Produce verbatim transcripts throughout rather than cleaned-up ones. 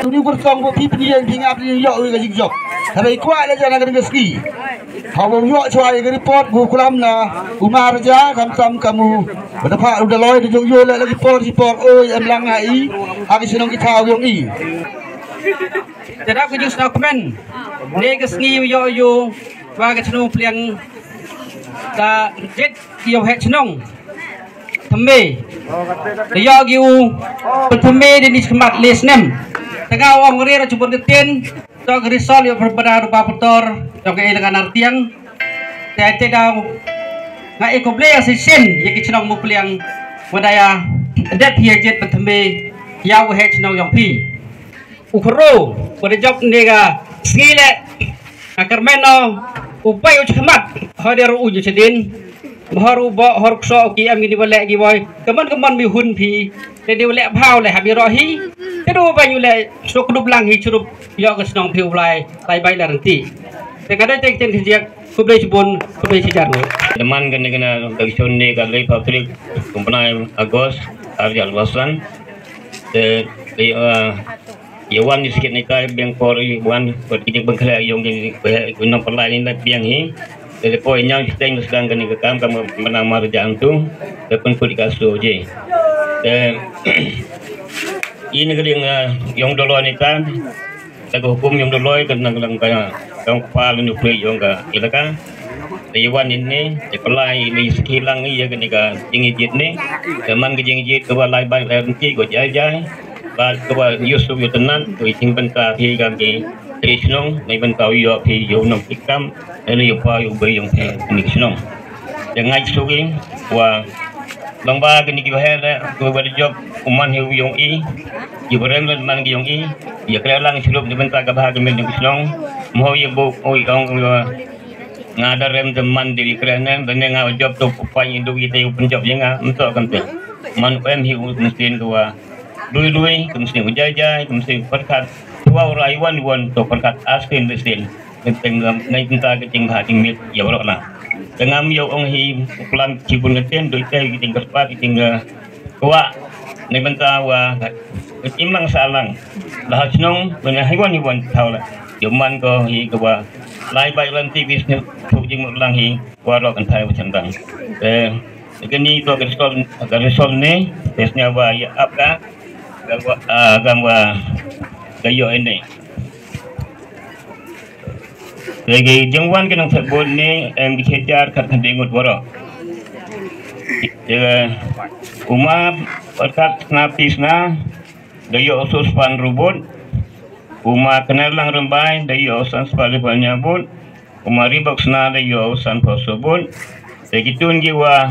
Tuni kur song bo phi pynïeng phi ngap pynïeng ïoh ïa ka jingjop. Haba i kwah la jana ka ding ka ski. Haba ïoh chwa ïa ka report bu kulam na u Maraja kam sam kam u. Ba da pha u da loi da jong ïoh la la ki por ki por oi em lang ha i. Ha ki shnong ki thaw yong i. Te dap ka jingsngew kmen ne ka sngi ïoh ïoh ba ka chnong Pliang da jet ïoh heh chnong. Thymme da ïoh ki u ba thymme da ni khmat le snem. Te nga ong rir chubun ka tien to ka risol ïoh perbada rupa petor jong ka elaka Nartiang. Te te daw nga e koble ya sisen ya ki chnong Mupliang. Wadaya det hi jet ba thymme ya u heh chnong yong phi. U khro ba da jop ne ka sngi le. Ka kyrmen no u pai u chkhmat hoi de ru u ju chadin. Hor u bo hor kso ki am ki ni ba leh ki boi. Kaman kaman mi hun phi. Te di u leh bhau le ha bi ro hi. Te du ba u leh so kdup lang hi chrup yo ka snong phi u lai lai bai la renti. Te ka dei te chen khjiak khublei chibun khublei chijar no. Teman kane kana ka chon ne ka lei pha prik kumpnai Agos arjal wasan. Te lei Ïa wan ni sikit ni kai biang por ïa wan bad ki jingpynkhleh ïong ki nongpynlait ni biang hi. Te poi ñiaw siteng sdang kane ka kam kam mynta mar jang tu. Te pynkut ka su je. Te ini ka ding ïong doloi ni tan. Te ka hukum ïong doloi ka nang lang ka kam kpa la nukli ïong ka ilaka. Te ïa wan ni ni te pynlait ni sikit lang ïa kane ka jingijit ni. Te man ka jingijit ka ba lai ban rem ki ko jai jai. Bad kaba ïohsngew ïohtnat, kaba ïa jingbynta phi kam ki tri shnong, na bynta u ïoh phi ïa u nongkitkam, na ïa u pa ïa u bei ïong phi kine ki shnong. Te nga ïohsngew ïa wa lyngba kine kiba heh leh, kaba da jop u man hi u ïong i, ïa ba rem leh man ki ïong i, ïa kren lang shurup na bynta kaba ha ka mynsiem ki shnong, mo ïa bu u ïong u ïa nga da rem da man da ïa kren ne, da ne nga jop tu u pa ïa du ïa te u pynjop ïa nga, mynta kan te. Man u em hi u mynsiem ka wa Lui lui, ka mynsiem u jai jai, ka mynsiem u pyrkhat. Tuwa u rai wan wan, to pyrkhat astin astin. Ka teng ngam, nai bynta ka jingbha jingmiat, ïa baroh na. Te ngam ïa ong hi, u klam chibun ka ten, doi te, ka jingkyrpad, ka jing, eh, kwah. Nai bynta wa, ka imlang sa lang. Lah chnong, bynta hi wan hi wan, thaw la. Ïa man ko hi ka wa. Lai bai lan ti bis ni, thuk jingmut lang hi, wa rok kan thai wa chandang. Eh, Kani to ka result, ka result ne, test ne wa ïa ap ka, ka wa, ah, ka wa, ka ïoh ne. Lagi jingwan ka nang set bot ne, em, di kejar kat kan dengut boro. Ïa, uma, kat na pis na, da ïoh sus pan robot. Uma kena lang rembai, da ïoh san spali pan nyabut. Uma ribok sna da ïoh san pho sobut. Te ki tun ki wa,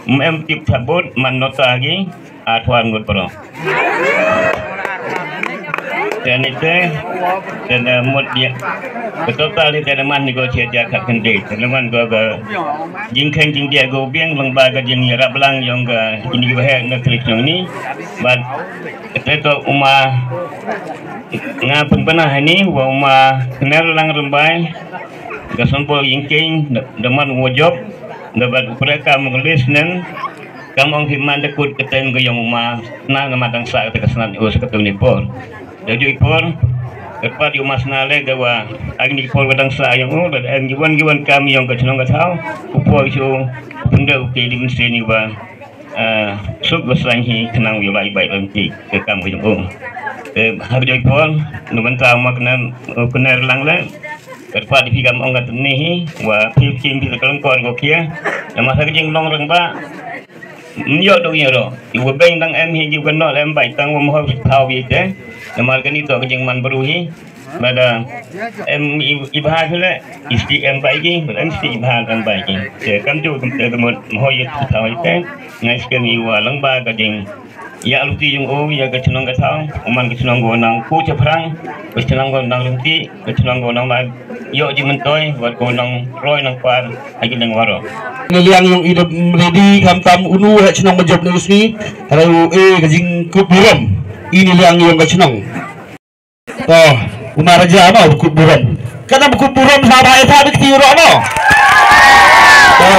mm, em tip thabut, man nota ki, a thwan ngut pro. Te ni te, te na mut dia. Betul tali te na man ni go chia dia kat kendi. Te na man go ga jingkheng jingdia go biang, lang ba ga jing rap lang yong ga jing ki bahek na klik yong ni. Bad te to uma Nga pynbna hani wa uma kner lang rembai. Ga son bol yingking da man wajop da bad upre kam ngelis nen. Kam ong ki man da kut keten ga yong uma na na matang sa kata ka snan us kata ni por. Da jui por. Kyrpad yu mas na le ga wa agni por ga dang sa yong u da em giwan giwan kam yong ka chnong ka thaw. Upor chu pynda u ke di mesti ni wa. Ah, suk ba slang hi khnang wi lai bai lam ki ke kam ki jong u. Te ha joi por nu ban ta ma kna kna lang le. Kyrpad phi kam ong ka tni hi wa phi kim phi ka lang kor ko kia. Nama sa ka jing long rang ba. Myo do ro. Yu beng dang em hi yu kan no lem bai tang wa mo thaw wi te. Nama ka ni to ka jing man bru hi. Bad em i bha sule isti em bai ki bad em sti i bha kan bai ki. Te kam ju kum te mo ho yet ta bai te ngai skem i wa lang ba ka jing ïa luti jong u ïa ka chnong ka thaw, u man ka chnong ka nang ku chaphrang, ka chnong ka nang rynti, ka chnong ka nang ba ïoh ji myntoi, wat ka nang roi nang par ha ki leng waro. Ni liang yong i da mledi kam tam unu ha chnong ba jop ni sngi, hara u e ka jingkup burom. I ni liang yong ka chnong. To, u Maraja mo, bukut burom. Kana bukut burom sa ba ita bikti ro mo. To.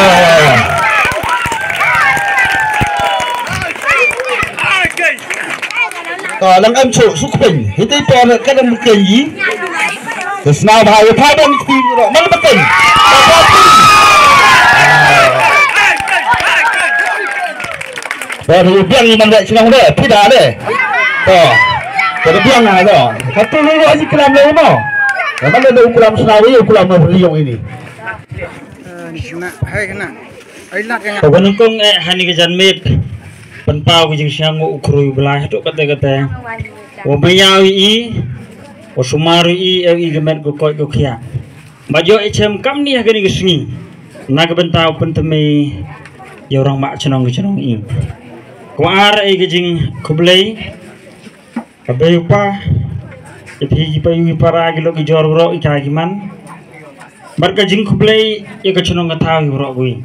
To, lang am chu, suk pen. Hiti pa na kana mukhen yi. Ke sna ba ita bikti ro mo, mukhen. Ba ri biang ni man da chnong de, phi da de. To. Ba ri biang na do. Ka tu lu lu aji klam le mo. Ka man da u klam Srawi, u klam na ri yong ini. Ni kena, hai kena. Ai lat kena. Ba nyngkong eh hani ka janmiet. Pynpaw ka jingsngew u khrui Blai haduh kate kate. Wa maya wi i, wa sumar wi i, eh, i ka met ko koi ko khia. Ba jooh i chem kam ni ha kani ka sngi. Na ka bynta u pynthymmai ïa u rangbah chnong ka chnong i. Ko ar ei ka jingkhublei. Ka bei u pa. Ïa phi ki pa yu para ki lok ki jor bro i ka ki man. Bad ka jingkhublei ïa ka chnong ka thaw ïa bro bui.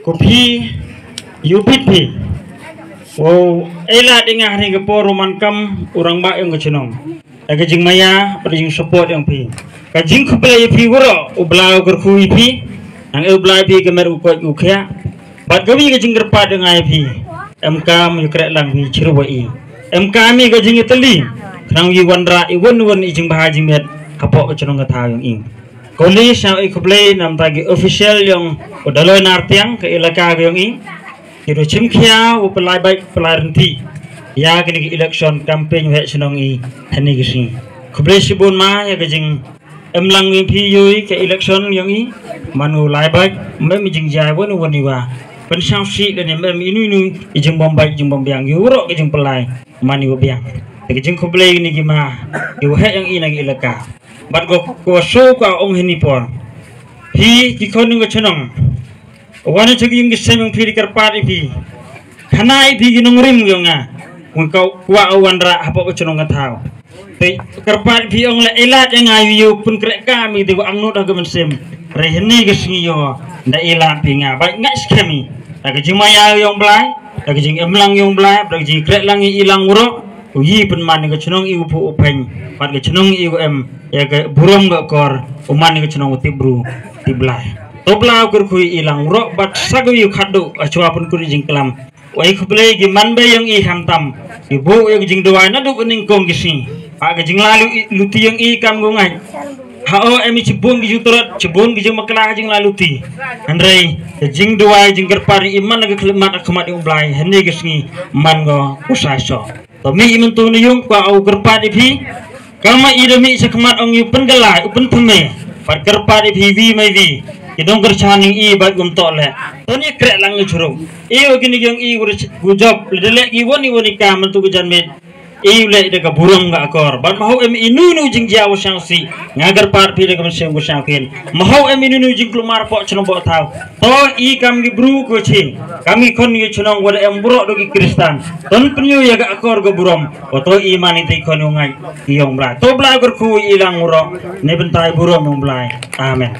Ko phi yu bit phi. Wow, ei la ding ah ni ka por u man kam u rangbah ïa ka chnong. Ka jingmaya, ka jingsupport ïa phi. Ka jingkhublei ïa phi waroh, u Blai u kyrkhu ïa phi. Nang ïa u Blai phi ka mer u koit u khiah. Bad ka wi ka jingkyrpad ïa ngai phi. Em kam ïa kreh lang phi chiru wa i. Em kam ïa ka jingïatylli. Khnang ïa wanrah ïa wan wan ïa jingbha jingmet. Hapoh ka chnong ka thaw ïong i. Khublei sha i khublei namta ki official ïong u Daloi Nartiang ka ilaka ka ïong i. Ki ru chim khia u pelai bai pelai renti. Ïa kini ki election campaign weh chnong i hani ki sngi. Khublei shibun ma ïa ka jing em lang ïong phi ïoi ka election ïong i. Man u lai bai mem i jing jai wan wan i wa. Pen shang shi le ni mem inu inu i jing bom bai jing bom biang ïu ro ka jing pelai. Man i wa biang. Ka jing khublei ni ki ma i wa heh ïong i na ki elaka. Bad ko ko so ka ong hini por. Hi ki khon ka chnong. Wan u chagi ïong ki sem ïong phi di kyrpad i phi. Khana i phi ki nongrim ïong nga. Wan ka kwah u wanrah hapoh ka chnong ka thaw. Te kyrpad i phi ong la ilat ïa nga ïu ïu pun kreh ka mi di wa ang nut ha ka mynsiem. Re hini ka sngi ïo da ilat phi nga bai ngai skhem i. Da ka jingmaya ïong Blai, da ka jing em lang ïong Blai, da ka jing kreh lang i lang wro. U yi pynman ka chnong i u phu u peng. Pat ka chnong i u em. Ïa ka burom ka kor. U man ka chnong u tip bru. Tip Blai. To Blai u kyrkhu i lang wro. Bad sa ka ïu khadu. Achwa pun kuri jingklam. Wei khublei ki man bei ïong i khamtam. Ki bu ïa ka jingduwai na du ka nyngkong ki sngi. Ha ka jingla lu i, luti ïong i kam gu ngai. Ha o em i chibun ki jingturut, chibun ki jingmakla ka jingla luti. Hynrei ka jingduwai jingkyrpad i man ka khlimat khmat ïong Blai. Hynrei ka sngi man go u sai so. To mi i myntu na yung kwah u kyrpad i phi. Kama i da mi sa khmat ong i u pynkylla, u pynthymmai. Pat kyrpad i phi wi mai wi. I dong kyrchan ïong i bad gum to le. To ni kreh lang i churuk. I wa kini ïong i u jop le da le i wan i wan i ka myntu ka janmiet. I u le da ka burom ka akor. Bad ma ho em i nu nu jingjia wa shang si. Nga kyrpad phi da ka mynsiem wa shang khin. Ma ho em i nu nu jingklumar po chnong po thaw. To i kam ki bru ko chi. Kam ki khon ki chnong wa da em bro do ki Kristan. Ton pynïu ïa ka akor ka burom. Wa to i man i te khon u ngai. I ïong Blai. To Blai kyrkhu i lang wro. Ne bynta i burom ïong Blai. Amen.